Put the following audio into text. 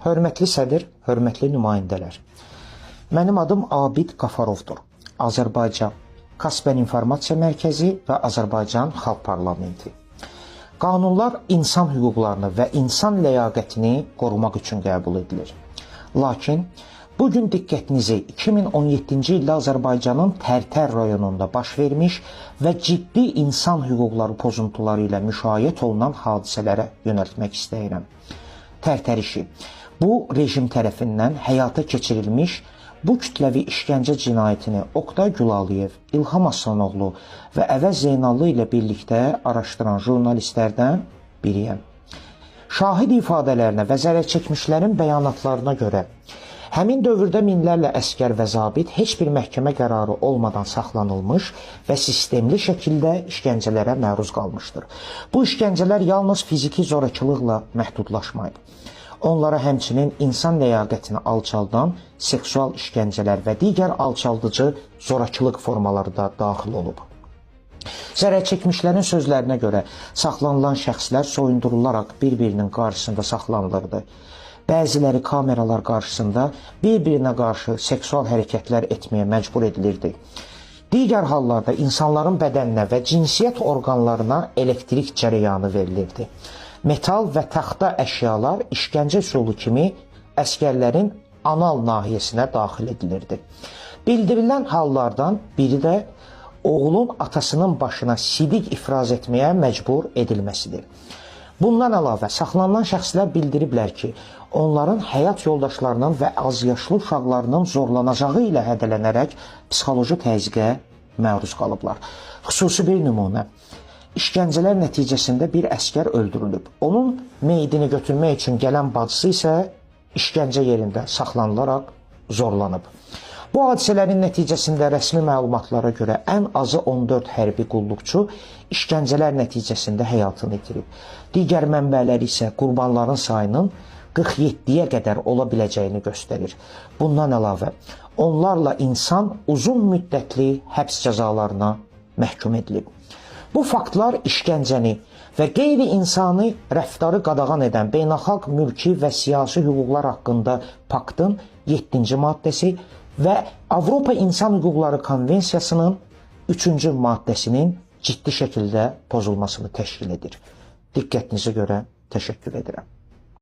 Hörmətli sədr, hörmətli nümayəndələr. Mənim adım Abid Qafarovdur. Azərbaycan Kaspen İnformasiya Mərkəzi və Azərbaycan Xalq Parlamenti. Qanunlar insan hüquqlarını və insan ləyaqətini qorumaq üçün qəbul edilir. Lakin bu gün diqqətinizi 2017-ci ildə Azərbaycanın Tərtər rayonunda baş vermiş və ciddi insan hüquqları pozuntuları ilə müşayiət olunan hadisələrə yönəltmək istəyirəm. Tərtər işi. Bu rejim tərəfindən həyata keçirilmiş bu kütləvi işgəncə cinayətini Oqtay Gülaliyev, İlham Asanoğlu və Əvəz Zeynallı ilə birlikdə araşdıran jurnalistlərdən biriyəm. Şahid ifadələrinə və zərər çəkmişlərin bəyanatlarına görə həmin dövrdə minlərlə əskər və zabit heç bir məhkəmə qərarı olmadan saxlanılmış və sistemli şəkildə işgəncələrə məruz qalmışdır. Bu işgəncələr yalnız fiziki zorakılıqla məhdudlaşmayıb. Onlara həmçinin insan ləyaqətini alçaldan seksual işgəncələr və digər alçaldıcı zorakılıq formaları da daxil olub. Zərər çəkmişlərin sözlərinə görə saxlanılan şəxslər soyundurularaq bir-birinin qarşısında saxlanılırdı. Bəziləri kameralar qarşısında bir-birinə qarşı seksual hərəkətlər etməyə məcbur edilirdi. Digər hallarda insanların bədəninə və cinsiyyət orqanlarına elektrik cərəyanı verilirdi. Metal və taxta əşyalar işgəncə üsulu kimi əskərlərin anal nahiyəsinə daxil edilirdi. Bildirilən hallardan biri də oğlun atasının başına sidik ifraz etməyə məcbur edilməsidir. Bundan əlavə, saxlanılan şəxslər bildiriblər ki, onların həyat yoldaşlarının və azyaşlı uşaqlarının zorlanacağı ilə hədələnərək psixoloji təzyiqə məruz qalıblar. Xüsusi bir nümunə. İşgəncələr nəticəsində bir əskər öldürülüb. Onun meyidini götürmək üçün gələn bacısı isə işgəncə yerində saxlanılaraq zorlanıb. Bu hadisələrin nəticəsində rəsmi məlumatlara görə ən azı 14 hərbi qulluqçu işgəncələr nəticəsində həyatını itirib. Digər mənbələr isə qurbanların sayının 47-yə qədər ola biləcəyini göstərir. Bundan əlavə, onlarla insan uzun müddətli həbs cəzalarına məhkum edilib. Bu faktlar işgəncəni və qeyri-insani rəftarı qadağan edən beynəlxalq mülki və siyasi hüquqlar haqqında paktın 7-ci maddəsi və Avropa İnsan Hüquqları Konvensiyasının 3-cü maddəsinin ciddi şəkildə pozulmasını təşkil edir. Diqqətinizə görə təşəkkür edirəm.